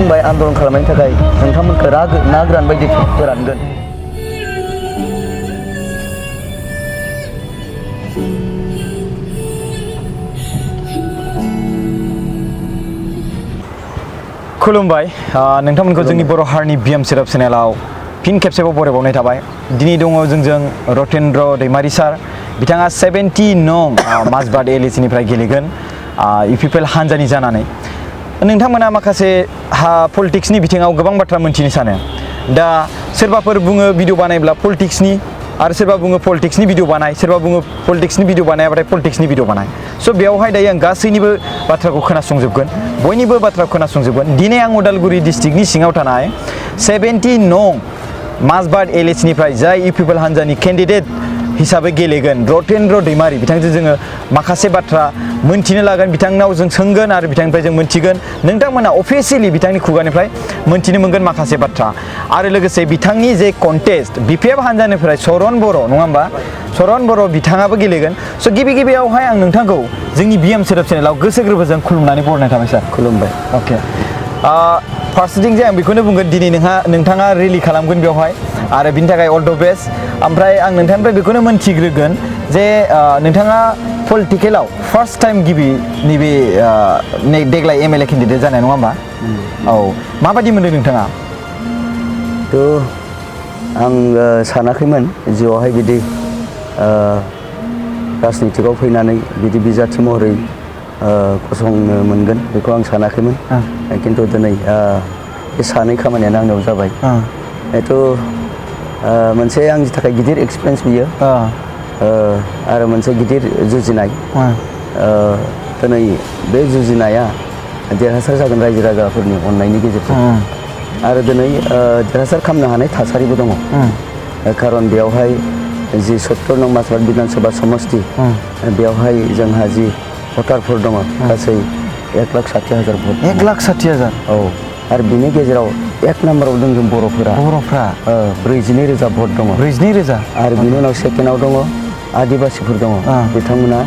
बुंबाय आन्दलन खालामनायनि थाखाय नोंथांमोनखौ ना गोरान बायदि फोरानगोन। खुलुमबाय नोंथांमोनखौ जोंनि बर' हारिनि बिएम सेराप चेनेलाव फिन खेबसेबाव बरायबावनाय थाबाय। दिनै दङ जोंजों रतेन्द्र दैमारी सार। बिथाङा 70 नं माजबाट एलएसिनिफ्राय गेलेगोन इउपिपिएल हानजानि जानानै। नोंथांमोना माखासे पलिटिक्सनि बिथिङाव गोबां बाथ्रा मोनथिनो सानो। दा सोरबाफोर बुङो भिडिअ बानायब्ला पलिटिक्सनि, आरो सोरबा बुङो पलिटिक्सनि भिडिअ बानाय, सोरबा बुङो पलिटिक्सनि भिडिअ बानायाबाथाय पलिटिक्सनि भिडिअ बानाय। स' बेयावहाय दायो आं गासैनिबो बाथ्राखौ खोनासंजोबगोन, बयनिबो बाथ्राखौ खोनासंजोबगोन। दिनै आं उदालगुरि डिस्ट्रिक्टनि सिङाव थानाय 70 नं माजबाट एलएसिनिफ्राय जाय इउपिपिएल हानजानि केन्डिडेट हिसाबै गेलेगोन रतेन्द्र दैमारी, बिथांजों जोङो माखासे बाथ्रा मोनथिनो लागोन। बिथांनाव जों सोंगोन आरो बिथांनिफ्राय जों मोनथिगोन। नोंथांमोना अफिसियेलि बिथांनि खुगानिफ्राय मोनथिनो मोनगोन माखासे बाथ्रा। आरो लोगोसे बिथांनि जे कन्टेस्ट बिपिएफ हानजानिफ्राय सरन बर', नङा होमबा, सरन बर' बिथाङाबो गेलेगोन। स' गिबियावहाय आं नोंथांखौ जोंनि बिएम सेराप चेनेलाव गोसो गोरबोजों खुलुमनानै बरायनाय थाबाय सार। खुलुमबाय। अके, फार्स्टथिं जे आं बेखौनो बुंगोन, दिनै नोंथाङा रेलि खालामगोन बेवहाय, आरो बिनि थाखाय अल द बेस्ट। ओमफ्राय आं नोंथांनिफ्राय बेखौनो मोनथिग्रोगोन जे नोंथाङा पलिटिकेलाव फार्स्ट टाइम गिबि नैबे देग्लाय एमएलए केन्डिडेट जानाय, नङा होमबा? औ, माबायदि मोनदों नोंथाङा? थ' आं सानाखैमोन जिउआवहाय बिदि राजनितिकआव फैनानै बिदि बिजाथि महरै गसंनो मोनगोन, बेखौ आं सानाखैमोन। खिन्थु दिनै बे सानै खामानियानो आंनाव जाबाय। बेथ' मोनसे आंनि थाखाय गिदिर एक्सपिरियेन्स बियो, आरो मोनसे गिदिर जुजिनाय। दिनै बे जुजिनाया देरहासार जागोन रायजो राजाफोरनि अननायनि गेजेरजों, आरो दिनै देरहासार खालामनो हानाय थासारिबो दङ। खारन बेयावहाय जि 70 नं माजबाट बिधान सभा समस्ति, बेवहाय जोंहा जि भटारफोर दङ गासै 1,60,000 भट। 1,60,000? औ। आरो बिनि गेजेराव 1 नाम्बाराव दं जों बर'फोरा 42,000 भट दङ। 42,000? आरो बिनि उनाव सेकेन्डआव दङ आदिबासिफोर दङ, बिथांमोना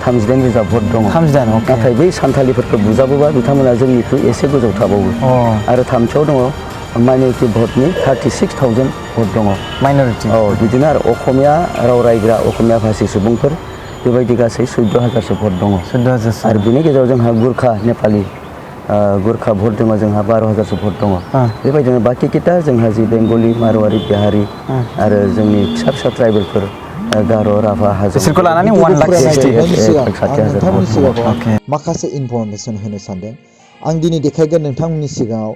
38,000 भट दङ। 38, नाथाय बै सानथालिफोरखौ बुजाबोबा बिथांमोना जोंनिख्रुइ एसे गोजौ थाबावो। आरो थामथियाव दङ माइनरिटि भटनि 36,000 भट दङ। माइनरिटि? औ, बिदिनो आरो असमिया राव रायग्रा असमिया भाषी सुबुंफोर, बेबायदि गासै 14,000सो भट दङ। 14,000। आरो बिनि गेजेराव जोंहा गुरखा नेपालि गुरखा भट दङ, जोंहा 12,000सो भट दङ। बेबायदिनो बाखि खिथा जोंहा जि बेंगलि, मारवारि, बिहारि आरो जोंनि फिसा फिसा ट्राइबेलफोर गार', राभा, हाजो, बिसोरखौ लानानै 1,60,000। माखासे इनफरमेसन होनो सानदों। आं दिनै देखायगोन नोंथांमोननि सिगाङाव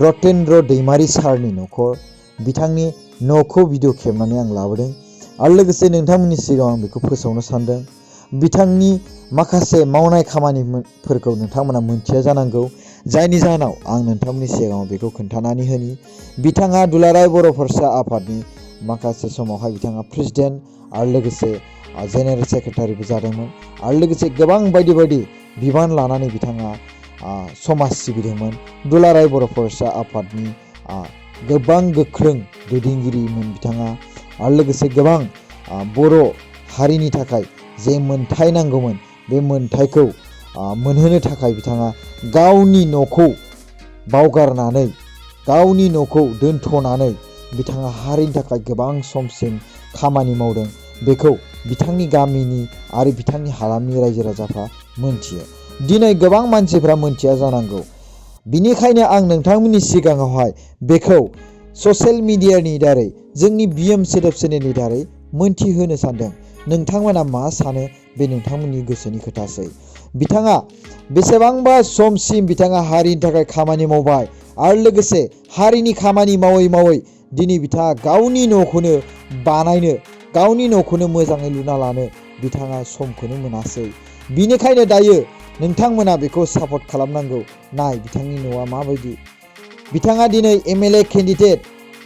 रतेन्द्र दैमारी सारनि न'खर, बिथांनि न'खौ भिडिअ खेबनानै आं लाबोदों, आरो लोगोसे नोंथांमोननि सिगाङाव आं बेखौ फोसावनो सानदों। बिथांनि माखासे मावनाय खामानिफोरखौ नोंथांमोना मोनथिया जानांगौ, जायनि जाहोनाव आं नोंथांमोननि सिगाङाव बेखौ खोन्थानानै होनि। बिथाङा दुलाराय बर' फरायसा आफादनि माखासे समावहाय बिथाङा प्रेसिडेन्ट आरो लोगोसे जेनेरेल सेक्रेटारिबो जादोंमोन, आरो लोगोसे गोबां बायदि बायदि बिबान लानानै बिथाङा समाज सिबिदोंमोन। दुलाराय बर' फरायसा आफादनि गोबां गोख्रों दैदेनगिरिमोन बिथाङा, आरो लोगोसे गोबां बर' हारिनि थाखाय जे मोनथाय नांगौमोन, बे मोनथायखौ मोनहोनो थाखाय बिथाङा गावनि न'खौ बावगारनानै, गावनि न'खौ दोनथ'नानै बिथाङा हारिनि थाखाय गोबां समसिम खामानि मावदों। बेखौ बिथांनि गामिनि आरो बिथांनि हालामनि रायजो राजाफ्रा मोनथियो। दिनै गोबां मानसिफ्रा मोनथिया जानांगौ, बिनिखायनो आं नोंथांमोननि सिगाङावहाय बेखौ ससियेल मिडियानि दारै, जोंनि बिएम सेराप चेनेलनि दारै मोनथिहोनो सानदों। नोंथांमोना मा सानो बे नोंथांमोननि गोसोनि खोथासै। बिथाङा बेसेबांबा समसिम बिथाङा हारिनि थाखाय खामानि मावबाय, आरो लोगोसे हारिनि खामानि मावै मावै दिनै बिथाङा गावनि न'खौनो बानायनो, गावनि न'खौनो मोजाङै लुना लानो बिथाङा समखौनो मोनासै। बिनिखायनो दायो नोंथांमोना बेखौ सापर्ट खालामनांगौ। नाय बिथांनि न'आ माबायदि। बिथाङा दिनै एमएलए केन्डिडेट,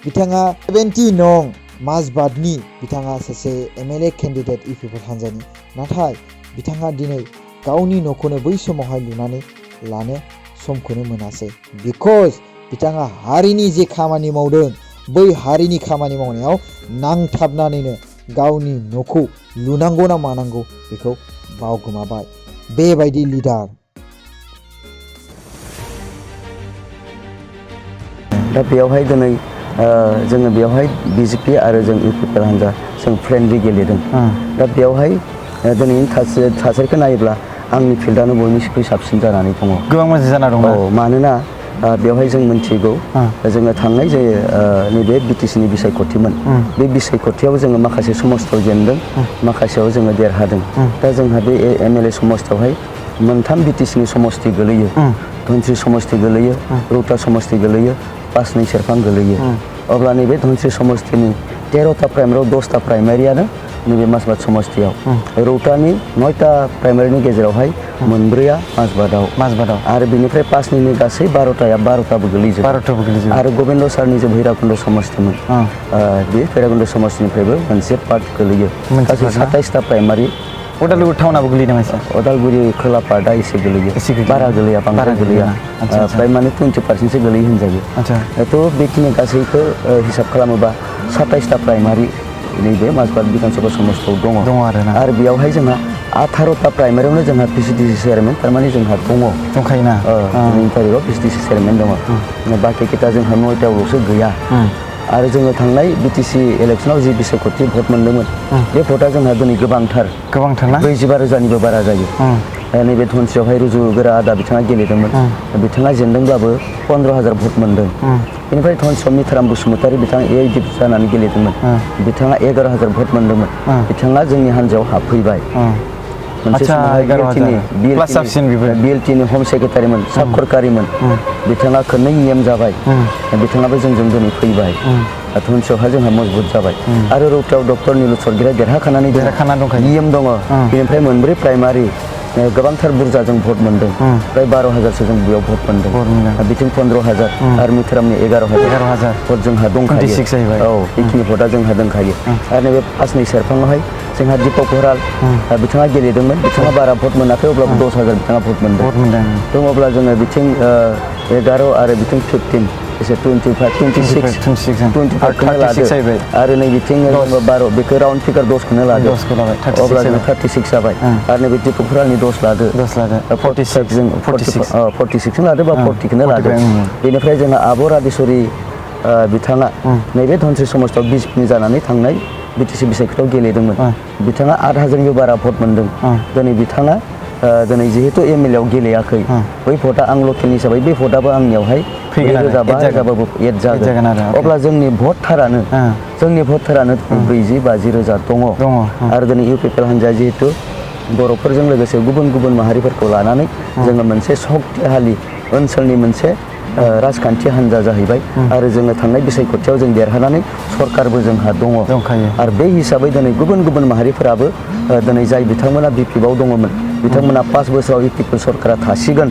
बिथाङा 70 नं माजबाटनि बिथाङा सासे एमएलए केन्डिडेट इउपिपिएल हानजानि, नाथाय बिथाङा दिनै गावनि न'खौनो बै समावहाय लुनानै लानो समखौनो मोनासै। बिकज बिथाङा हारिनि जे खामानि मावदों, बै हारिनि खामानि मावनायाव नांथाबनानैनो गावनि न'खौ लुनांगौ ना मानांगौ बेखौ बावगोमाबाय। बेबायदि लिडार दा बेयावहाय दिनै जोङो बेयावहाय BJP आरो जों UPPL हान्जा जों फ्रेन्डलि गेलेदों दा बेयावहाय दिनैनि थासारिखौ नायोब्ला आंनि फिल्डआनो बयनिख्रुइ साबसिन जानानै दङ गोबां मोजां जाना दं औ मानोना बेवहाय जों मिन्थिगौ जोङो थांनाय जे नैबे BTCनि बिसायख'थिमोन बे बिसायख'थियाव जोङो माखासे समस्थियाव जेनदों माखासेयाव जोङो देरहादों दा जोंहा बे MLA समस्थियावहाय मोनथाम BTCनि समस्ति गोलैयो धनस्रि समस्ति गोलैयो रौता समस्ति गोलैयो पासनै सेरफां गोलैयो अब्ला नैबे धनस्रि समस्तिनि 13टा प्राइमारियाव 10टा प्राइमारियानो नैबे माजबाद समस्तियाव रौतानि 9टा प्राइमारिनि गेजेरावहाय मोनब्रैया माजबादाव आरो बिनिफ्राय पासनिनि गासै 12टाबो गोलैजोबो आरो गबिन्द सारनि जे भैराकुन्द समस्तिमोन बे भैराकुन्द समस्तिनिफ्रायबो मोनसे पार्ट गोलैयो गासै 27टा प्राइमारि उदालगुरि टाउनाबो गोलैयो नामा एसे उदालगुरि खोला पार्टआ एसे गोलैयो बारा गोलैया बांद्राय गोलैया फ्राय माने 20% गोलैयो होनजायो थ' बेखिनि गासैखौ हिसाब खालामोबा 27टा प्राइमारि नैबे माजबाद बिधानसभा समस्तियाव दङ आरो बेयावहाय जोंहा 18टा प्राइमारियावनो जोंहा PCDC चेयारमेन थारमाने जोंहा दंखायोना दिनैनि तारिखआव PCDC चेयारमेन दङ बाखि खोथा जोंहा 9टायावल'सो गैया आरो जोङो थांनाय BTC इलेक्सनाव जि बिसायख'थि भट मोन्दोंमोन बे भटआ जोंहा दिनै गोबांथार 45,000निबो बारा जायो नैबे धनस्रियावहाय रुजुगोरा आदा बिथाङा गेलेदोंमोन बिथाङा जेनदोंब्लाबो 15,000 भट मोन्दों बेनिफ्राय धनस्रियाव मिथाराम बसुमतारी बिथाङा AID जानानै गेलेदोंमोन बिथाङा 11,000 भट मोन्दोंमोन बिथाङा जोंनि हान्जायाव हाबफैबाय मोनसे समावहाय BLTनि हम सेक्रेटारिमोन साब सरकारिमोन बिथाङा खननै EM जाबाय बिथाङाबो जोंजों दिनै फैबाय धनस्रियावहाय जोंहा मजबुत जाबाय आरो रौतायाव डक्टर नीलु सरगिरा देरहाखानानै दंखायो EM दङ बेनिफ्राय मोनब्रै प्राइमारि गोबांथार बुरजा जों भट मोन्दों फ्राय 12,000सो जों बेयाव भट मोन्दों बिथिं 15,000 आरो मिथारामनि 11,000 भट जोंहा दंखायो औ बेखिनि भटआ जोंहा दंखायो आरो नैबे पासनै सेरफाङावहाय जोंहा दीपक हराल बिथाङा गेलेदोंमोन बिथाङा बारा भट मोनाखै अब्लाबो 10,000 बिथाङा भट मोन्दों दङब्ला जोङो बिथिं 11 आरो बिथिं 15 एसे 25-26 लादो आरो नै बिथिं 12 बेखौ राउन्ड फिगार 10खौनो लादो अब्ला जोङो 36 जाबाय आरो नैबे दीपक हरालनि 10 लादो 46 लादो बा 40खौनो लादो बेनिफ्राय जोंहा आब' राजेश्वरी बिथाङा नैबे धनस्रि समस्तियाव BJPनि जानानै थांनाय BTC बिसायख'थियाव गेलेदोंमोन बिथाङा 8,000निबो बारा भट मोन्दों दिनै बिथाङा दिनै जिहेतु MLA आव गेलेयाखै बै भटआ आं लकेल हिसाबै बे भटआबो आंनियावहाय 4,000-5,000बाबो एड जागोन अब्ला जोंनि भटथारानो 40-50 रोजा दङ आरो दिनै UPPL हान्जाया जिहेतु बर'फोरजों लोगोसे गुबुन गुबुन माहारिफोरखौ लानानै जोङो मोनसे सक्तिहालि ओनसोलनि मोनसे राजखान्थि हान्जा जाहैबाय आरो जोङो थांनाय बिसायख'थियाव जों देरहानानै सरकारबो जोंहा दंखायो आरो बे हिसाबै दिनै गुबुन गुबुन माहारिफोराबो दिनै जाय बिथांमोना BPआव दङमोन बिथांमोना 5 बोसोराव UPPL सरकारा थासिगोन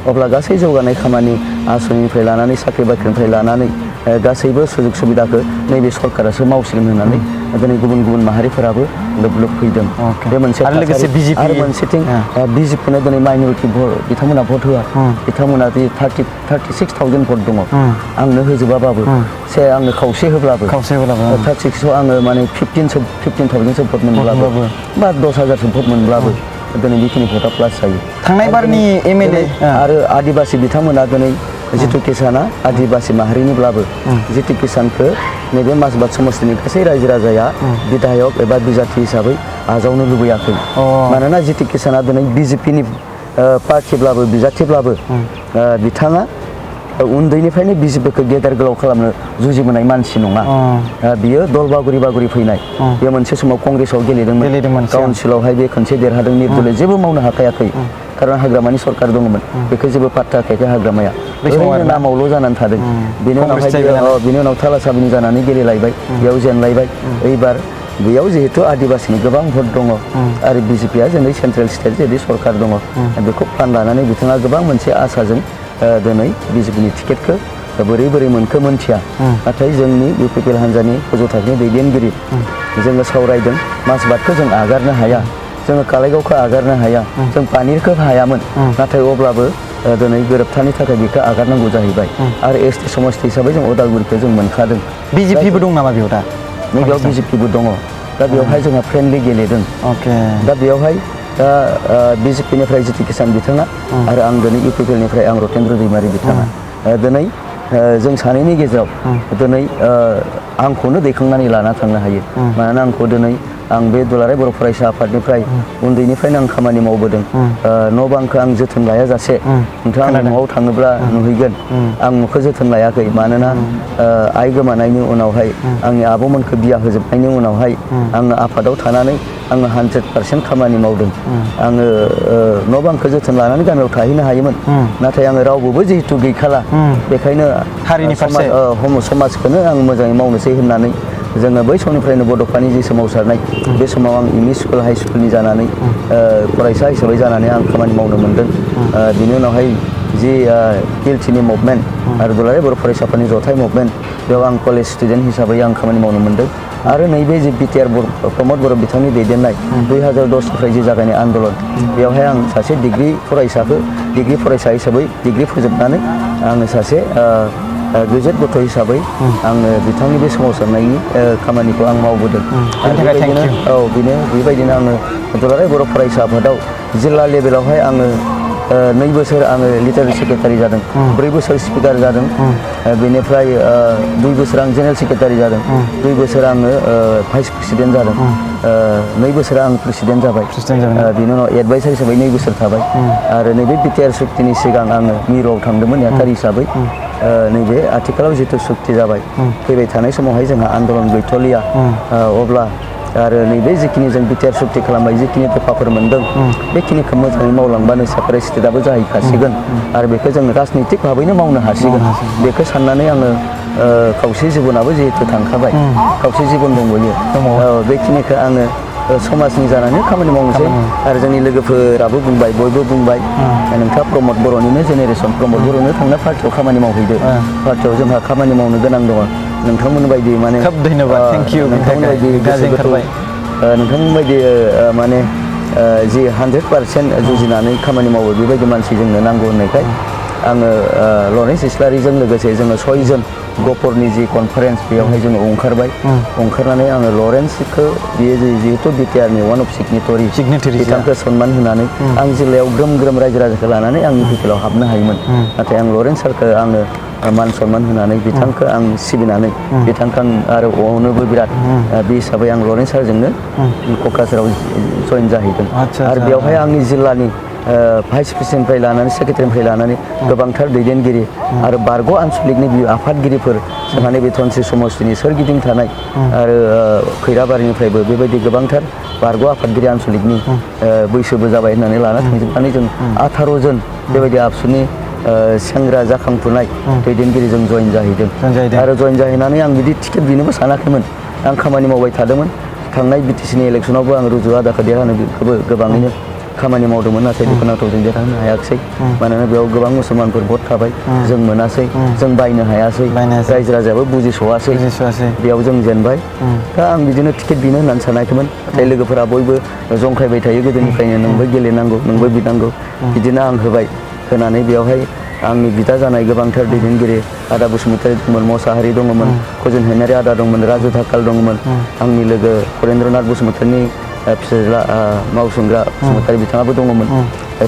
अब्ला गासै जौगानाय खामानि आसनिनिफ्राय लानानै साख्रि बाख्रिनिफ्राय लानानै गासैबो सुजुग सुबिदाखौ नैबे सरकारासो मावसिगोन होननानै दिनै गुबुन गुबुन माहारिफोराबो लोब फैदों बे मोनसे आरो मोनसेथिं BJPनो दिनै माइनरिटि बिथांमोना भट होआ बिथांमोना 36,000 भट दङ आंनो होजोबाबाबो आंनो खावसे होब्लाबो 36आव आङो माने 15,000सो भट मोनब्लाबो बा 10,000सो भट मोनब्लाबो दिनै बेखिनि भटआ प्लास जायो थांनाय बारनि MLA आरो आदिबासि बिथांमोना दिनै जितु किसाना आदिबासि माहारिनिब्लाबो जितु किसानखौ नैबे माजबाद समस्तिनि गासै रायजो राजाया बिधायक एबा बिजाथि हिसाबै आजावनो लुबैयाखै मानोना जितु किसाना दिनै BJPनि पार्टिब्लाबो बिजाथिब्लाबो बिथाङा उन्दैनिफ्रायनो BJPखौ गेदेर गोलाव खालामनो जुजिबोनाय मानसि नङा बियो दल बागुरि फैनाय बेयो मोनसे समाव कंग्रेसाव गेलेदोंमोन काउन्सिलावहाय बे खनसे देरहादों निर्दलीय जेबो मावनो हाखायाखै खारन हाग्रामानि सरकार दङमोन बेखौ जेबो पात्ता होखायाखै हाग्रामाया ओरैनो नामावल' जानानै थादों बेनि उनाव थालासाबिनि जानानै गेलेलायबाय बेयाव जेनलायबाय एबार बेयाव जिहेतु आदिबासिनि गोबां भट दङ आरो BJPआ जोंनि सेन्ट्रेल स्टेट जेरै सरकार दङ बेखौ फान लानानै बिथाङा गोबां मोनसे आसाजों दिनै BJPनि टिकेटखौ बोरै मोनखो मोनथिया नाथाय जोंनि UPPL हान्जानि गोजौ थाखोनि दैदेनगिरि जोङो सावरायदों माजबादखौ जों आगारनो हाया जोङो कालाइगावखौ आगारनो हाया जों पानिरखौ हायामोन नाथाय अब्लाबो दिनै गोरोबथानि थाखाय बेखौ आगारनांगौ जाहैबाय आरो ST समस्ति हिसाबै जों उदालगुरिखौ जों मोनखादों BJPबो दं नामा बेयाव दा नैबेयाव BJPबो दङ दा बेवहाय जोंहा फ्रेन्डलि गेलेदों दा बेवहाय BJPनिफ्राय जितु किसान बिथाङा आरो आं दिनै UPPLनिफ्राय आं रतेन्द्र दैमारी बिथाङा दिनै जों सानैनि गेजेराव दिनै आंखौनो दैखांनानै लाना थांनो हायो मानोना आंखौ दिनै आं बे दुलाराय बर' फरायसा आफादनिफ्राय उन्दैनिफ्रायनो आं खामानि मावबोदों न' बांखौ आं जोथोन लायाजासे नोंथाङा आंनि न'आव थाङोब्ला नुहैगोन आं न'खौ जोथोन लायाखै मानोना आइ गोमानायनि उनावहाय आंनि आब'मोनखौ बिया होजोबनायनि उनावहाय आङो आफादाव थानानै आङो 100% खामानि मावदों आङो न' बांखौ जोथोन लानानै गामियाव थाहैनो हायोमोन नाथाय आङो रावबोबो जिहेतु गैखाला बेखायनो हारिनि फारसे समाजखौनो आं मोजाङै मावनोसै होननानै जोङो बै समनिफ्रायनो बड'फानि जि सोमावसारनाय बे समाव आं एम इ स्कुल हाइ स्कुलनि जानानै फरायसा हिसाबै जानानै आं खामानि मावनो मोनदों बिनि उनावहाय जि पिएलटिनि मुभमेन्ट आरो दुलाराय बर' फरायसाफोरनि जथाय मुभमेन्ट बेयाव आं कलेज स्टुडेन्ट हिसाबै आं खामानि मावनो मोनदों आरो नैबे जि बिटिआर प्रमद बर' बिथांनि दैदेननाय 2010निफ्राय जि जागायनाय आन्दलन बेवहाय आं सासे डिग्रि फरायसा हिसाबै डिग्रि फोजोबनानै आङो सासे ग्रेजुवेट गथ' हिसाबै आङो बिथांनि बे सोमावसारनायनि खामानिखौ आं मावबोदों बेबायदिनो आङो दुलाराय बर' फरायसा आफादाव जिल्ला लेभेलावहाय आङो 2 बोसोर आङो लिटारेल सेक्रेटारि जादों 4 बोसोर स्पिकार जादों बेनिफ्राय 2 बोसोर आं जेनेरेल सेक्रेटारि जादों 2 बोसोर आङो भाइस प्रेसिडेन्ट जादों 2 बोसोर आं प्रेसिडेन्ट जाबाय बिनि उनाव एडभाइसार हिसाबै 2 बोसोर थाबाय आरो नैबे बिटिआर सुक्तिनि सिगां आङो मिरुआव थांदोंमोन नेहाथारि हिसाबै नैबे आथिखालाव जिथु सुक्ति जाबाय फैबाय थानाय समावहाय जोंहा आन्दलन गैथ'लिया अब्ला आरो नैबे जिखिनि जों बिटिआर सुक्ति खालामबाय जिखिनि दफाफोर मोनदों बेखिनिखौ मोजाङै मावलांबानो सेपारेट स्टेटआबो जाहैखासिगोन आरो बेखौ जों राजनितिक भाबैनो मावनो हासिगोन बेखौ साननानै आङो खावसे जिबनाबो जिहेतु थांखाबाय खावसे जिबन दंबोयो बेखिनिखौ आङो समाजनि जानानै खामानि मावनोसै आरो जोंनि लोगोफोराबो बुंबाय बयबो बुंबाय नोंथाङा प्रमद बर'निनो जेनेरेसन प्रमद बर'नो थांना पार्टियाव खामानि मावहैदो पार्टियाव जोंहा खामानि मावनो गोनां दङ नोंथांमोन बायदि माने खोब धन्यबाद थेंक इउ नोंथांमोन बायदि नोंथांमोन बायदि माने जि 100% जुजिनानै खामानि मावो बेबायदि मानसि जोंनो नांगौ होननायखाय आङो लरेन्स इस्लारिजों लोगोसे जोङो 6 जन गफरनि जि कनफारेन्स बेयावहाय जोङो ओंखारनानै आङो लरेन्सखौ बियो जिहेतु बिटिआरनि वान अफ सिगनेटरि बिथांखौ सनमान होनानै आं जिल्लायाव ग्रोम ग्रोम रायजो राजाखौ लानानै आंनि बिटिएलाव हाबनो हायोमोन नाथाय आं लरेन्स सारखौ आङो मान सनमान होनानै बिथांखौ आं सिबिनानै बिथांखौ आं आरो अनोबो बिराद बे हिसाबै आं लरेन्स सारजोंनो क'क्राझाराव जइन जाहैदों आरो बेवहाय आंनि जिल्लानि भाइस प्रेसिडेन्टनिफ्राय लानानै सेक्रेटारिनिफ्राय लानानै गोबांथार दैदेनगिरि आरो बारग' आनसलिकनि आफादगिरिफोर जोंहा नैबे धनस्रि समष्टिनि सोरगिदिं थानाय आरो खैराबारिनिफ्रायबो बेबायदि गोबांथार बारग' आफादगिरि आनसलिकनि बैसोबो जाबाय होननानै लाना थांजोबनानै जों 18 जन बेबायदि आबसुनि सेंग्रा जाखांफुनाय दैदेनगिरिजों जइन जाहैदों आरो जइन जाहैनानै आं बिदि टिकेट बिनोबो सानाखैमोन आं खामानि मावबाय थादोंमोन थांनाय बिटिसिनि इलेक्सनावबो आं रुजु आदाखौ देरहानोबो गोबाङैनो खामानि मावदोंमोन नाथाय दुखुनांथाव जों देरहानो हायाखिसै मानोना बेयाव गोबां मुसलमानफोर भट थाबाय जों मोनासै जों बायनो हायासै रायजो राजायाबो बुजिस'वासै बेयाव जों जेनबाय दा आं बिदिनो टिकेट बिनो होननानै सानाखैमोन नाथाय लोगोफोरा बयबो जंखायबाय थायो गोदोनिफ्रायनो नोंबो गेलेनांगौ नोंबो बिनांगौ बिदिनो आं होबाय होनानै बेवहाय आंनि बिदा जानाय गोबांथार दैदेनगिरि आदा बसुमतारी दंमोन मोसाहारि दङमोन खजन हैनारि आदा दंमोन राजु धाकाल दंमोन आंनि लोगो करेन्द्रनाथ बसुमतारीनि फिसाज्ला मावसोमग्रा बसुमतारी बिथाङाबो दङमोन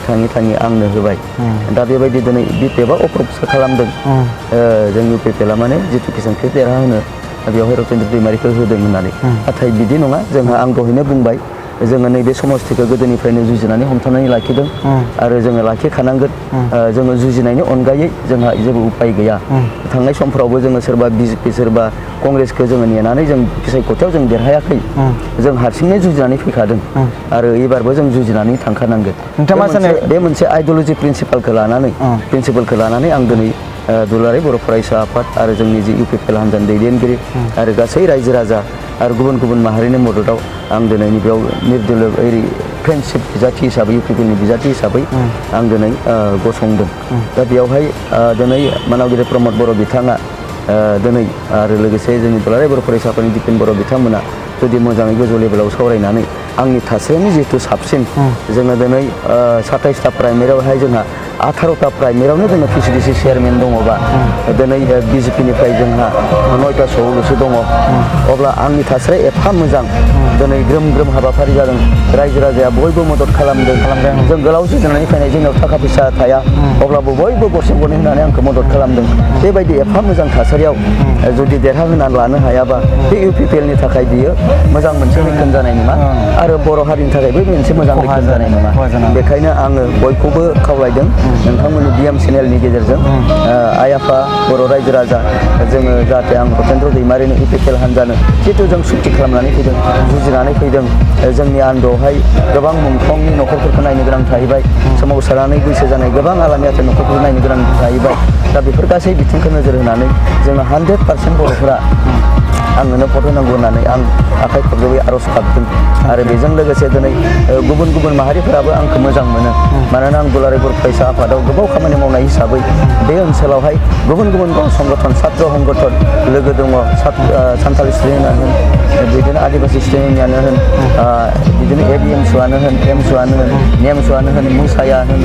थाङै आंनो होबाय दा बेबायदि दिनै बिपिएफआ अप्र'सो खालामदों जों इउपिपिएलआ माने जितु किसानखौ देरहाहोनो बेवहाय रतेन्द्र दैमारिखौ होदों होननानै नाथाय बिदि नङा जोंहा आं दहायनो बुंबाय जोङो नैबे समष्टिखौ गोदोनिफ्रायनो जुजिनानै हमथानानै लाखिदों आरो जोङो लाखिखानांगोन जोङो जुजिनायनि अनगायै जोंहा जेबो उपाय गैया थांनाय समफ्रावबो जोङो सोरबा बिजेपि सोरबा कंग्रेसखौ जोङो नेनानै जों बिसायख'थियाव जों देरहायाखै जों हारसिंनो जुजिनानै फैखादों आरो एबारबो जों जुजिनानै थांखानांगोन बे मोनसे आइडिय'लजि प्रिन्सिपालखौ लानानै आं दिनै दुलाराय बर' फरायसा आफाद आरो जोंनि जि इउपिपिएल हान्जानि दैदेनगिरि आरो गासै रायजो राजा आरो गुबुन गुबुन माहारिनि मददाव आं दिनैनि बेयाव निर्दल फ्रेन्डशिप बिजाथि हिसाबै इउपिपिएलनि बिजाथि हिसाबै आं दिनै गसंदों दा बेयावहाय दिनै मानावगिरि प्रमद बर' बिथाङा दिनै आरो लोगोसे जोंनि दुलाराय बर' फरायसाफोरनि दिपेन बर' बिथांमोना जुदि मोजाङै गोजौ लेभेलाव सावरायनानै आंनि थासारिनि जिहेतु साबसिन जोङो दिनै 27टा प्राइमारियावहाय जोंहा 18टा प्राइमेरावनो जोङो PCDC चेयारमेन दङबा दिनै BJP-निफ्राय जोंहा 9टा सौल'सो दङ अब्ला आंनि थासारिया एफा मोजां दिनै ग्रोम ग्रोम हाबाफारि जादों रायजो राजाया बयबो मदद खालामदों जों गोलाव जोजोबनानै फैनाय जोंनाव थाखा फैसा थाया अब्लाबो बयबो गरसे गरनै होनानै आंखौ मदद खालामदों बेबायदि एफा मोजां थासारियाव जुदि देरहाहोनानै लानो हायाबा बे UPPL-नि थाखाय बियो मोजां मोनसे लैखोन जानाय नङा आरो बर' हारिनि थाखायबो मोनसे मोजां लैखोन जानाय नङा बेखायनो आङो बयखौबो खावलायदों नोंथांमोननि BM चेनेलनि गेजेरजों आइ आफा बर' रायजो राजा जोङो जाहाथे आं रतेन्द्र दैमारिनि UPPL हान्जानो जिहेतु जों सुक्ति खालामनानै फैदों जुजिनानै फैदों जोंनि आन्दोआवहाय गोबां मुंख्लंनि न'खरफोरखौ नायनो गोनां थाहैबाय सोमावसारनानै बैसो जानाय गोबां आलामियाथो न'खरफोरखौ नायनो गोनां थाहैबाय दा बेफोर गासै बिथिंखौ नोजोर होनानै जोङो 100% बर'फोरा आंनो भट होनांगौ होननानै आं आखाइ खबजबै आर'ज गाबदों आरो बेजों लोगोसे दिनै गुबुन गुबुन माहारिफोराबो आंखौ मोजां मोनो मानोना आं दुलाराय बर' फरायसा आफादाव गोबाव खामानि मावनाय हिसाबै बे ओनसोलावहाय गुबुन गुबुन संगठन सात्र संगठन लोगो दङ सानथालि स्टुडेन्टआनो होन बिदिनो आदिबासि स्टुडेन्टआनो होन बिदिनो ABMSुआनो होन एमसुआनो होन नेमसुआनो होन मुसाया होन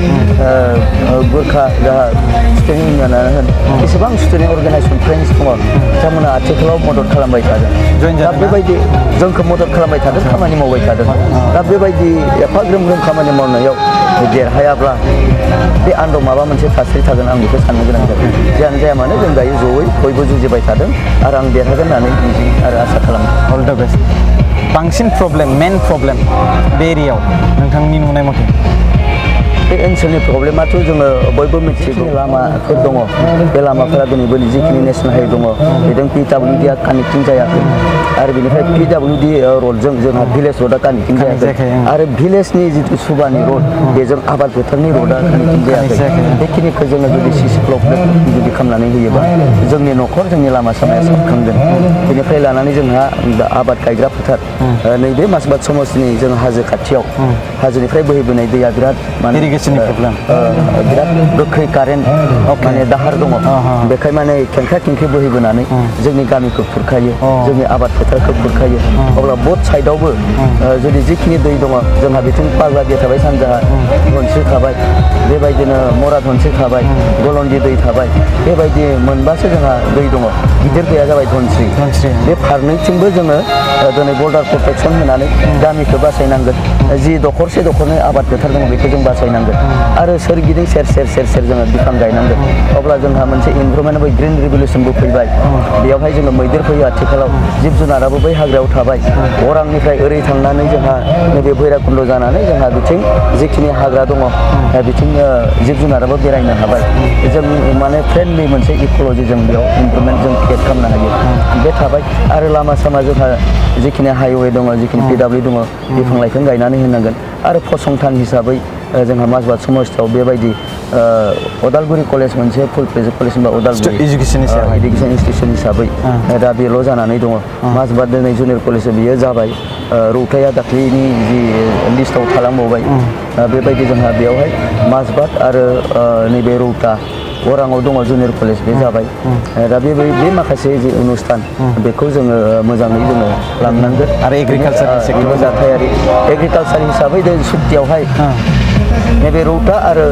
गुरखा जाहा स्टुडेन्ट इउनियनानो होन एसेबां स्टुडेन्ट अर्गानाइजेसन फ्रेन्ड्स दङ बिथांमोना आथिखालाव मदद खालामबाय थादों दा बेबायदि जोंखौ मदद खालामबाय थादों खामानि मावबाय थादों दा बेबायदि एफा ग्रोम ग्रोम खामानि मावनायाव देरहायाब्ला बे आन्दोआव माबा मोनसे थासारि थागोन आं बेखौ साननो गोनां जादों जियानो जाया मानो जों दायो जयै बयबो जुजिबाय थादों आरो आं देरहागोन होननानै मिजिं आरो आसा खालामो अल द बेस्ट बांसिन प्रब्लेम मेन प्रब्लेम बे एरियायाव नोंथांनि नुनाय मथे बे ओनसोलनि प्रब्लेमाथ' जोङो बयबो मिथिगौ लामाफोर दङ बे लामाफोरा दिनैबो जिखिनि नेसनेल हाइवे दङ बेजों PWD-आ कानेक्टिं जायाखै आरो बेनिफ्राय PWD रडजों जोंहा भिलेज रडा कानेक्टिं जायाखै आरो भिलेजनि जिथु सुबानि रड बेजों आबाद फोथारनि रडा कानेक्टिं जायाखै बेखिनिखौ जोङो जुदि CC ब्लक जुदि खालामनानै होयोबा जोंनि न'खर जोंनि लामा सामाया साबखांगोन बेनिफ्राय लानानै जोंहा आबाद गायग्रा फोथार नैबे मासबाद समस्तिनि जों हाजो खाथियाव हाजोनिफ्राय बोहैबोनाय दैया बिराद माने बिराद गोख्रै कारेन्ट माने दाहार दङ बेखाय माने खेंख्रा खेंख्रि बोहैबोनानै जोंनि गामिखौ खुरखायो जोंनि आबाद फोथारखौ खुरखायो अब्ला बथ साइडआवबो जुदि जिखिनि दै दङ जोंहा बिथिं पाग्लादिया थाबाय सानजाहा धनस्रि थाबाय बेबायदिनो मरा धनस्रि थाबाय गलन्दि दै थाबाय बेबायदि मोनबासो जोंहा दै दङ गिदिर दैया जाबाय धनस्रि बे फारनैथिंबो जोङो दिनै बर्डार प्रटेकसन होनानै गामिखौ बासायनांगोन जि दखरसे दखरनै आबाद फोथार दङ बेखौ जों बासायनांगोन आरो सोरगिदिं सेर सेर सेर सेर जोङो बिफां गायनांगोन अब्ला जोंहा मोनसे इनभारमेन्ट बै ग्रिन रिभलिउसनबो फैबाय बेयावहाय जोङो मैदेर फैयो आथिखालाव जिब जुनाराबो बै हाग्रायाव थाबाय अरांनिफ्राय ओरै थांनानै जोंहा नैबे भैराकुन्द जानानै जोंहा बिथिं जिखिनि हाग्रा दङ बिथिं जिब जुनाराबो बेरायनो हाबाय जों माने फ्रेन्डलि मोनसे इक'लजि जों बेयाव इमप्रुभमेन्ट जों क्रिएट खालामनो हायो बे थाबाय आरो लामा सामा जोंहा जिखिनि हाइवे दङ जिखिनि PW दङ बिफां लाइफां गायनानै होनांगोन आरो फसंथान हिसाबै जोंहा मासबाद समस्तियाव बेबायदि अदालगुरि कलेज मोनसे फुल फ्लेज कलेज होनबा अदालगुरि इडुकेसन इनस्टिटिउसन हिसाबै दा बेल' जानानै दङ मासबाद दिनै जुनियर कलेज बियो जाबाय रौताया दाख्लैनि जि लिस्टआव थालांबावबाय बेबायदि जोंहा बेयावहाय मासबाद आरो नैबे रौता अराङाव दङ जुनियर कलेज बे जाबाय दा बे माखासे जि अनुस्थान बेखौ जोङो मोजाङै जोङो लांनांगोन आरो एग्रिकालसार सेक्टरबो जाथायारि एग्रिकालसार हिसाबै जों सुक्तियावहाय नैबे रौता आरो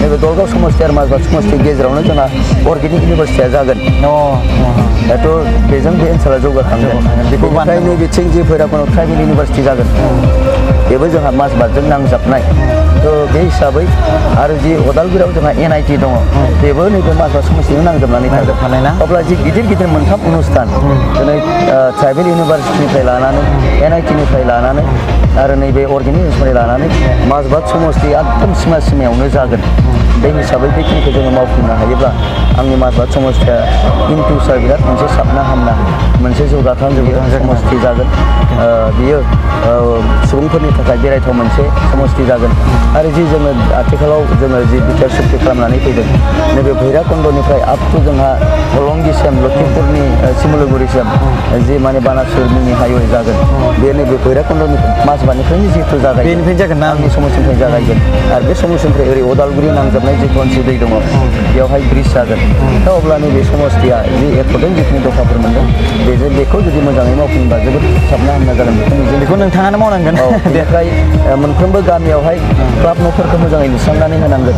नैबे दलगाव समस्ति आरो मासबाद समस्ति गेजेरावनो जोंहा अर्गेनिक इउनिभारसिटिया जागोन दाथ' बेजों बे ओनसोला जौगाखांगोन बेनिफ्राय नैबेथिं जि भैराकुन्द ट्राइबेल इउनिभारसिटि जागोन बेबो जोंहा मासबादजों नांजाबनाय थ' बे हिसाबै आरो जि अदालगुरियाव जोंहा NIT दङ बेबो नैबे मासबाद समस्तिजों नांजाबनानै थागोन अब्ला जि गिदिर गिदिर मोनथाम अनुस्थान दिनै ट्राइबेल इउनिभारसिटिनिफ्राय लानानै NIT-निफ्राय लानानै आरो नैबे अर्गेनिक इउनिभारसिटिनिफ्राय लानानै मासबाद समस्ति एकदम सिमायावनो जागोन बे हिसाबै बेखिनिखौ जोङो मावफुंनो हायोब्ला आंनि मासबाद समस्तिया इन फिउचार बिराद मोनसे साबना हामना मोनसे जौगाखां समस्ति जागोन बियो सुबुंफोरनि थाखाय बेरायथाव मोनसे समस्ति जागोन आरो जि जोङो आथिखालाव जोङो जि बिटिआर सुक्ति खालामनानै फैदों नैबे भैराकुन्दनिफ्राय आप टु जोंहा हलंगिसिम लखिमपुरनि सिमलुगुरिसिम जि माने बानासुर मिनि हाइवे जागोन बे नैबे भैराकुन्दनि मासबादनिफ्रायनो जिहेतु जागायगोन बेनिफ्राय जागोन ना आंनि समस्तिनिफ्राय जागायगोन आरो बे समस्तिनिफ्राय ओरै अदालगुरि नांजाबनाय नांजाबनाय जिथु ओनसोल दै दङ बेवहाय ब्रिज जागोन दा अब्ला नैबे समस्थिया जि एफर्टजों जिखिनि दफाफोर मोनदों बेखौ जुदि मोजाङै मावफुंबा जोबोद साबना हामना जागोन बेखौ नोंथाङानो मावनांगोन बेनिफ्राय मोनफ्रोमबो गामियावहाय क्लाब न'फोरखौ मोजाङै लुस्रांनानै होनांगोन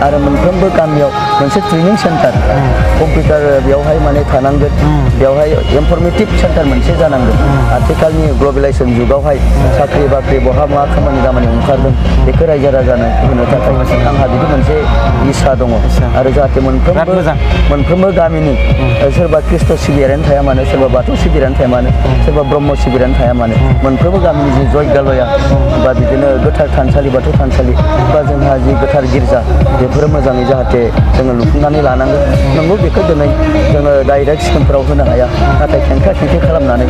आरो मोनफ्रोमबो गामियाव मोनसे ट्रेनिं सेन्टार कम्पिउटार बेवहाय माने थानांगोन बेवहाय इनफरमेटिभ सेन्टार मोनसे जानांगोन आथिखालनि ग्लबेलाइजेसन जुगावहाय साख्रि बाख्रि बहा मा खामानि दामानि ओंखारदों बेखौ रायजो राजानो होनो थाखाय आंहा बिदि मोनसे इसा दङ आरो जाहाथे मोनफ्रोमबो गामिनि सोरबा ख्रिस्ट' सिबियारियानो थाया मानो सोरबा बाथौ सिबियारियानो थाया मानो सोरबा ब्रह्म सिबियारियानो थाया मानो मोनफ्रोमबो गामिनि जि जयगालया बा बिदिनो गोथार थानसालि बाथौ थानसालि बा जोंहा जि गोथार गिर्जा बेफोरो मोजाङै जाहाथे जोङो लुफुंनानै लानांगोन नंगौ बेखौ दिनै जोङो डाइरेक्ट स्किमफोराव होनो हाया नाथाय खेंख्रा खेंख्रि खालामनानै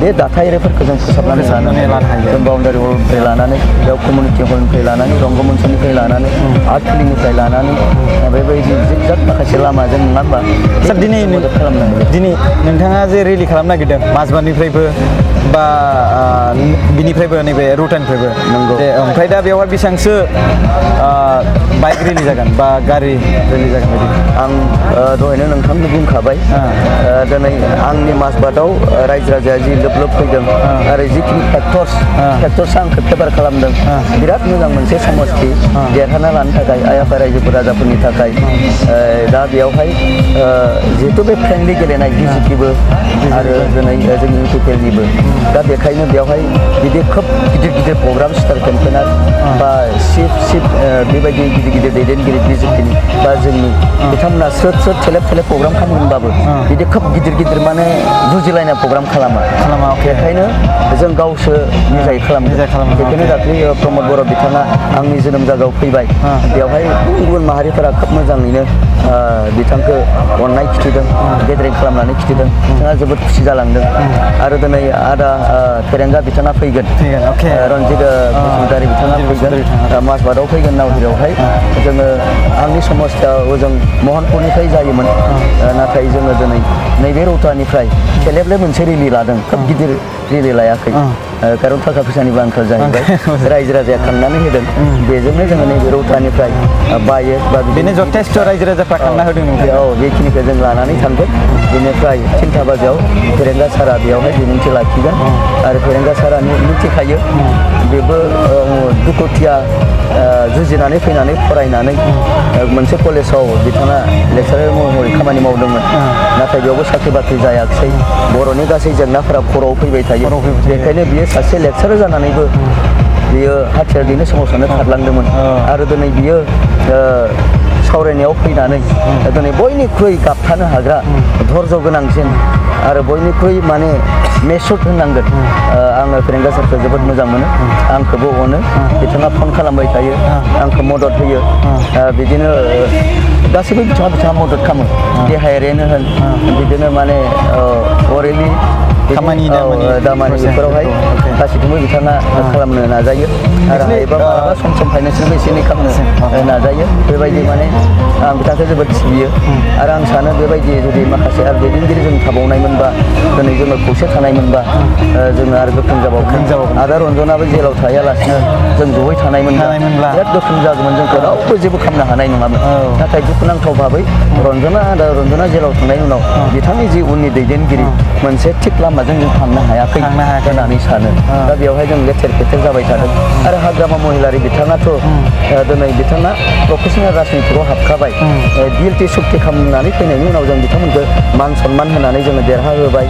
बे दाथायारिफोरखौ जों फोसाबनानै लानो हायो जों बाउन्डारि हलनिफ्राय लानानै बेयाव कमिउनिटि हलनिफ्राय लानानै रंगमन्चनिफ्राय लानानै आर्ट फिल्मनिफ्राय लानानै बेबायदि जिगजाग माखासे लामाजों नङा होमबा सार दिनै नोंथाङा जे रेलि खालामनो नागिरदों माजबानिफ्रायबो बा बिनिफ्रायबो नैबे रुटानिफ्रायबो नंगौ ओमफ्राय दा बेवहाय बेसेबांसो बाइक रेलि जागोन बा गारि रेलि जागोन बायदि आं दहायनो नोंथांनो बुंखाबाय दिनै आंनि माजबादाव रायजो राजाया जि लोब लोब फैदों आरो जिखिनि फेक्टर्सआ आंखौ फेभार खालामदों बिराद मोजां मोनसे समस्ति देरहाना लानो थाखाय आइ आफा रायजोफोर राजाफोरनि थाखाय दा बेयावहाय जिहेतु बे फ्रेन्डलि गेलेनाय बिजेपिबो आरो दिनै जोंनि इउपिपिएलनिबो दा बेखायनो बेवहाय बिदि खोब गिदिर गिदिर प्रग्राम स्टार केम्पेनार बा चिफ बेबायदि गिदिर गिदिर दैदेनगिरि बिजेपिनि बा जोंनि बिथांमोना स्रोद थेलेब प्रग्राम खालामगोनबाबो बिदि खोब गिदिर माने जुजिलायनाय प्रग्राम खालामा बेखायनो जों गावसो निजायै खालामो बेखायनो दाख्लै प्रमद बर' बिथाङा आंनि जोनोम जायगायाव फैबाय बेवहाय गुबुन माहारिफोरा खोब मोजाङैनो बिथांखौ अननाय खिथिदों गेदेरिं खालामनानै खिथिदों बिथाङा जोबोद खुसि जालांदों आरो दिनै आदा फेरेंगा बिथाङा फैगोन रन्जित बसुमतारी बिथाङा फैगोन माजबादाव फैगोन नावहिरावहाय जोङो आंनि समस्थिया ओजों महनपुरनिफ्राय जायोमोन नाथाय जोङो दिनै नैबे रौतानिफ्राय खेलेबले मोनसे रेलि लादों खोब गिदिर रेलि लायाखै खारन थाखा फैसानिबो आंखाल जाहैबाय रायजो राजाया खांनानै होदों बेजोंनो जोङो नैबे रौतानिफ्राय बायो बा बेनो जथेस्थ' रायजो राजाफ्रा खांना होदों औ बेखिनिखौ जों लानानै थांगोन बेनिफ्राय 3 बाजियाव फेरेंगा सारा बेयावहाय बिबुंथि लाखिगोन आरो फेरेंगा सारा मिथिखायो बेबो दुखुथिया जुजिनानै फैनानै फरायनानै मोनसे कलेजाव बिथाङा लेक्सारार महरै खामानि मावदोंमोन नाथाय बेयावबो साख्रि बाख्रि जायाखिसै बर'नि गासै जेंनाफोरा खर'आव फैबाय थायो बेखायनो बियो सासे लेक्सारार जानानैबो बियो हाथियारजोंनो सोमावसारनो खारलांदोंमोन आरो दिनै बियो सावरायनायाव फैनानै दिनै बयनिख्रुइ गाबथानो हाग्रा धर्ज गोनांसिन आरो बयनिख्रुइ माने मेचुर होननांगोन आङो फेरेंगा सारखौ जोबोद मोजां मोनो आंखौबो अनो बिथाङा फन खालामबाय थायो आंखौ मदद होयो बिदिनो गासैबो बिथाङा मदद खालामो देहायारियानो होन बिदिनो माने अरेलि खामानि दामानि बेफोरावहाय गासैखौबो बिथाङा खालामनो नाजायो आरो हायोबा मालाबा सम फाइनान्सियेलबो एसे एनै खालामनो नाजायो बेबायदि माने आं बिथांखौ जोबोद सिबियो आरो आं सानो बेबायदि जुदि माखासे आरो दैदेनगिरि जों थाबावनायमोनबा दिनै जोङो खौसे थानायमोनबा जोङो आरो गोख्रों जाबावगोन आदा रन्जनाबो जेलाव थायालासिनो जों जयै थानायमोनब्ला बिराद गोख्रों जागौमोन जोंखौ रावबो जेबो खालामनो हानाय नङामोन नाथाय दुखुनांथाव भाबै रन्जना जेलाव थांनायनि उनाव बिथांनि जि उननि दैदेनगिरि मोनसे थिग लामाजों जों थांनो हायाखै होननानै सानो दा बेवहाय जों लेथेर फेथेर जाबाय थादों आरो हाग्रामा महिलारि बिथाङाथ' दिनै बिथाङा प्रफेसनेल राजनितिकआव हाबखाबाय डिएलटि सुक्ति खालामनानै फैनायनि उनाव जों बिथांमोनखौ मान सनमान होनानै जोङो देरहाहोबाय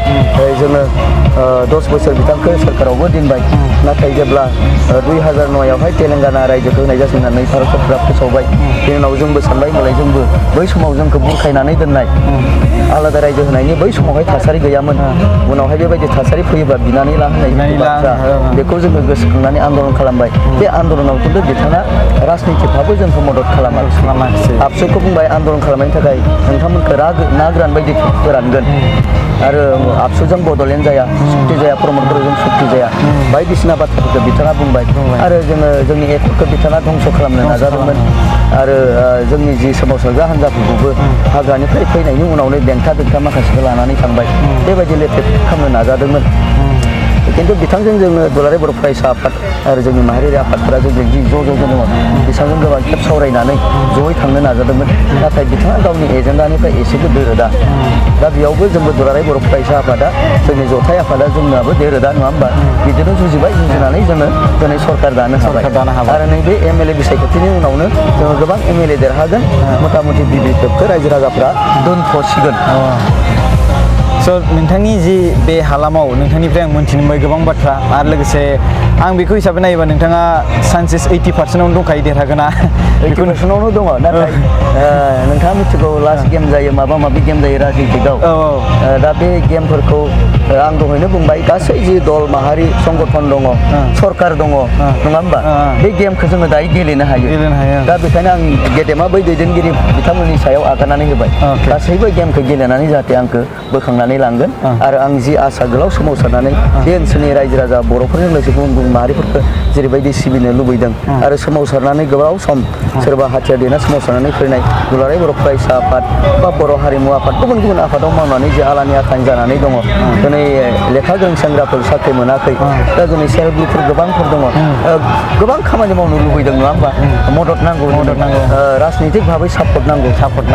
जोङो 10 बोसोर बिथांखौ सोरखारावबो दोनबाय नाथाय जेब्ला 2009आवहाय तेलेंगाना रायजोखौ होनाय जासै होननानै भारत सरकारा फोसावबाय बेनि उनाव जोंबो सानबाय होनबालाय जोंबो बै समाव जोंखौ बुरखायनानै दोननाय आलादा रायजो होनायनि बै समावहाय थासारि गैयामोन उनावहाय बेबायदि थासारि फैयोबा बिनानै ला होनायनि बाथ्रा बेखौ जोङो गोसोखांनानै आन्दलन खालामबाय बे आन्दलनाव खिन्थु बिथाङा राजनितिकभाबो जोंखौ मदद खालामाखिसै आबसुखौ बुंबाय आन्दलन खालामनायनि थाखाय नोंथांमोनखौ ना गोरान बायदि फोरानगोन आरो आबसुजों बड'लेण्ड जाया सुक्ति जाया प्रमद बर'जों सुक्ति जाया बायदिसिना बाथ्राफोरखौ बिथाङा बुंबाय आरो जोङो जोंनि एकर्डखौ बिथाङा धंस' खालामनो नाजादोंमोन आरो जोंनि जि सोमावसारग्रा हान्जाफोरखौबो हाग्रानिफ्राय फैनायनि उनावनो बेंथा माखासेखौ लानानै थांबाय बेबायदि लेथेर खालामनो नाजादोंमोन खिन्थु बिथांजों जोङो दुलाराय बर' फरायसा आफाद आरो जोंनि माहारियारि आफादफोरा जोंजों जि ज' ज' दङ बिथांजों गोबां खेब सावरायनानै जयै थांनो नाजादोंमोन नाथाय बिथाङा गावनि एजेन्डानिफ्राय एसेबो दोरोदा दा बेयावबो जोंबो दुलाराय बर' फरायसा आफादा जोंनि जथाय आफादा जोंनाबो दोरोदा नङा होमबा बिदिनो जुजिबाय जुजिनानै जोङो दिनै सरकार दानो हाबाय आरो नैबे MLA बिसायख'थिनि उनावनो जोङो गोबां MLA देरहागोन मथा मथि बिबिएफखौ रायजो राजाफ्रा दोनथ'सिगोन स' नोंथांनि जि बे हालामाव नोंथांनिफ्राय आं मोनथिनो मोनबाय गोबां बाथ्रा आरो लोगोसे आं बेखौ हिसाबै नायोबा नोंथाङा सान्सेस 80%आवनो दंखायो देरहागोना 80%आवनो दङ नाथाय नोंथाङा मिथिगौ लास्ट गेम जायो माबा माबि गेम जायो राजनितिकआव दा बे गेमफोरखौ आं दहायनो बुंबाय गासै जि दल माहारि संगठन दङ सरकार दङ नङा होमबा बे गेमखौ जोङो दायो गेलेनो हायो दा बेखायनो आं गेदेमा बै दैदेनगिरि बिथांमोननि सायाव आगारनानै होबाय गासैबो गेमखौ गेलेनानै जाहाथे आंखौ बोखांनानै लांगोन आरो आं जि आसा गोलाव सोमावसारनानै बे ओनसोलनि रायजो राजा बर'फोरजों लोगोसे गुबुन गुबुन माहारिफोरखौ जेरैबायदि सिबिनो लुबैदों आरो सोमावसारनानै गोबाव सम सोरबा हाथियार देना सोमावसारनानै फैनाय दुलाराय बर' फरायसा आफाद बा बर' हारिमु आफाद गुबुन गुबुन आफादाव मावनानै जे आलानि आखानि जानानै दङ दिनै लेखा गोरों सेंग्राफोर साख्रि मोनाखै दा दिनै सेल्फ हेल्प ग्रुपफोर गोबांफोर दङ गोबां खामानि मावनो लुबैदों नङा होमबा मदद नांगौ राजनितिक भाबै सापर्ट नांगौ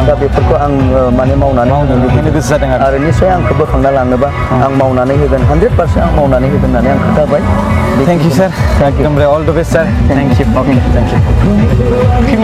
दा बेफोरखौ आं माने मावनानै होनो लुबैनो गोसो जादों आरो निस्सय आंखौ बोखांना लांनोबा आं मावनानै होगोन 100% आं मावनानै होगोन होननानै आं खोन्थाबाय थेंक इउ सार एकदम all the best sir thank you